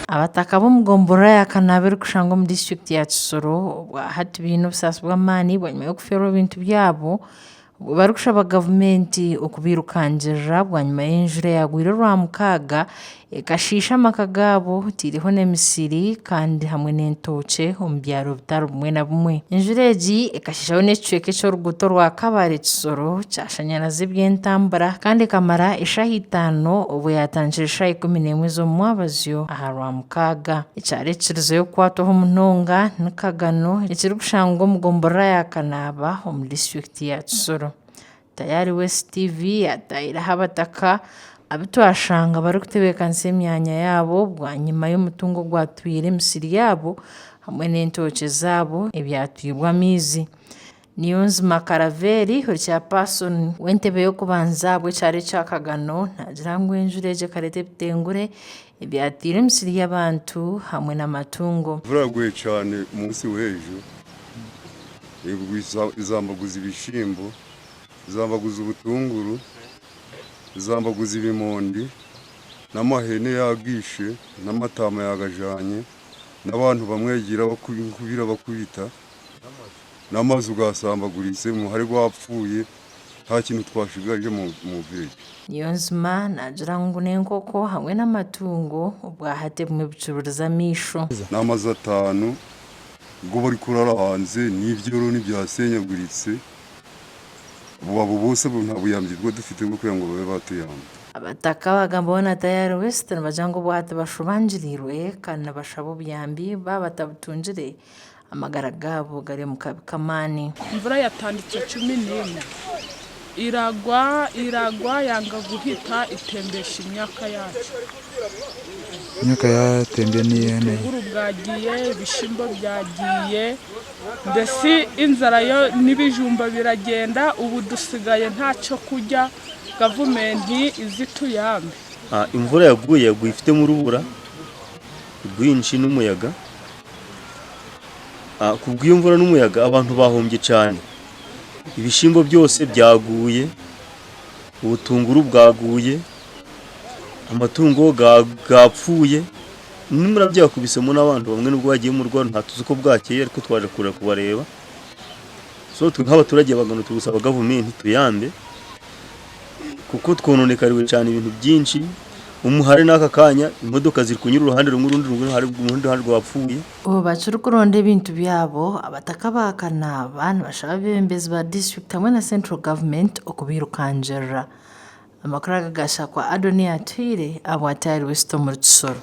Abataka b'omu gomborora ya Kanaaba erikushangwa omu disiturikiti ya Kisoro obwahati baine obusaasi bw'amaani bwanyima y'okufeerwa ebintu byabo obwo barikushaba gavumenti okubairukangirira bwanyima y'enjura eyagwire orwamukaaga ekashiisha amaka gaabo etaireho n'emisiri kandi hamwe n'entookye omu byaro bitari bimwe na bimwe. Enjura egi ekashiishaho n'ekicweka eky'oruguuto orwa Kabale Kisoro kyashanyaraza eby'entambura kandi ekamara eshaaha itaano obwo yaatandikire eshaaha 11 z'omu mwabazyo aha Rwamukaaga. Ekyaro ekikirizeyo kukwatwaho munonga ni Kagano ekirikushangwa omu gomborora ya Kanaaba omu disiturikiti ya Kisoro. Tayari West TV yataahireho abataka abu twashanga barikutebeekanisa emyanya yaabo bwanyima y'omutungo ogwatwire emisiri yaabo hamwe n'entookye zaabo ebyatwirwe amaizi. Niyonzima Karaveri ori chairperson w'entebe y'okubanza ahabw'ekyaro ekya Kagano naagira ngu enjura egi ekareeta ebitengure ebyatiire emisiri y'abantu hamwe n'amatungo. Enjura yagwire cyane umunsi w'ejo izambaguza ibishimbo, izambaguza ubutunguru, izambaguza ibimondi, n'amahene yagishe, n'amatama yagajanye, n'abantu bamwe yagiire abakubira abakubita. N'amaju gaasambaguriise, omuhare gwapfuuye, nta kintu twashigaje omu village. Niyonzima naagira ngu n'enkoko hamwe n'amatungo obwahati ebimwe bikiburize amaisho. N'amaju ataano agu barikurara hanze n'ebyorooni byasenyaguriitse, abo boona nta buyambi obu dufite bw'okugira ngu babe baatuyamba. Abataka abagambaho na Tayari West nibagira ngu obwahati bashubangiriirwe kandi nibashaba obuyambi baaba batabutungire Amagara gaabo gari omu kabi k'amaani. Envura yatandikye 14 iragwa iragwa yanga guhita itembesha emyaka yacu. Emyaka yatembya niyo nayo. Obutunguru bwagiye, ebishimbo byagiye, mbese inzara yo n'ibijumba biragenda, ubu dusigaye nta cyo kurya, gavumenti ize ituyambe. Envura yaguye yaguye efitemu orubura rwingi n'omuyaga. Ku bw'envura n'omuyaga abantu bahombye cyane, ebishyimbo byose byaguye, obutunguru bwaguye, amatungo gapfuye, n'imvura byakubisemo n'abantu bamwe nubwo bagiye mu rwaro ntituzi uko bwakeye ariko twaje kubareba, so twe nk'abaturage ba Ngano turi gusaba gavumenti ituyambe kuko twononekariwe cyane ibintu byinshi, umuhare n'aka kanya emotoka ziri kunyura uruhande rumwe urundi ruhande rwapfuye. Obu bakirikuronda ebintu byabo, abataka ba Kanaaba nibashaba abeebembezi ba disiturikiti hamwe na Central Government okubairukangirira. Amakuru aga gashakwa Adonia Atuhaire ahabwa Tayari West omuri Kisoro.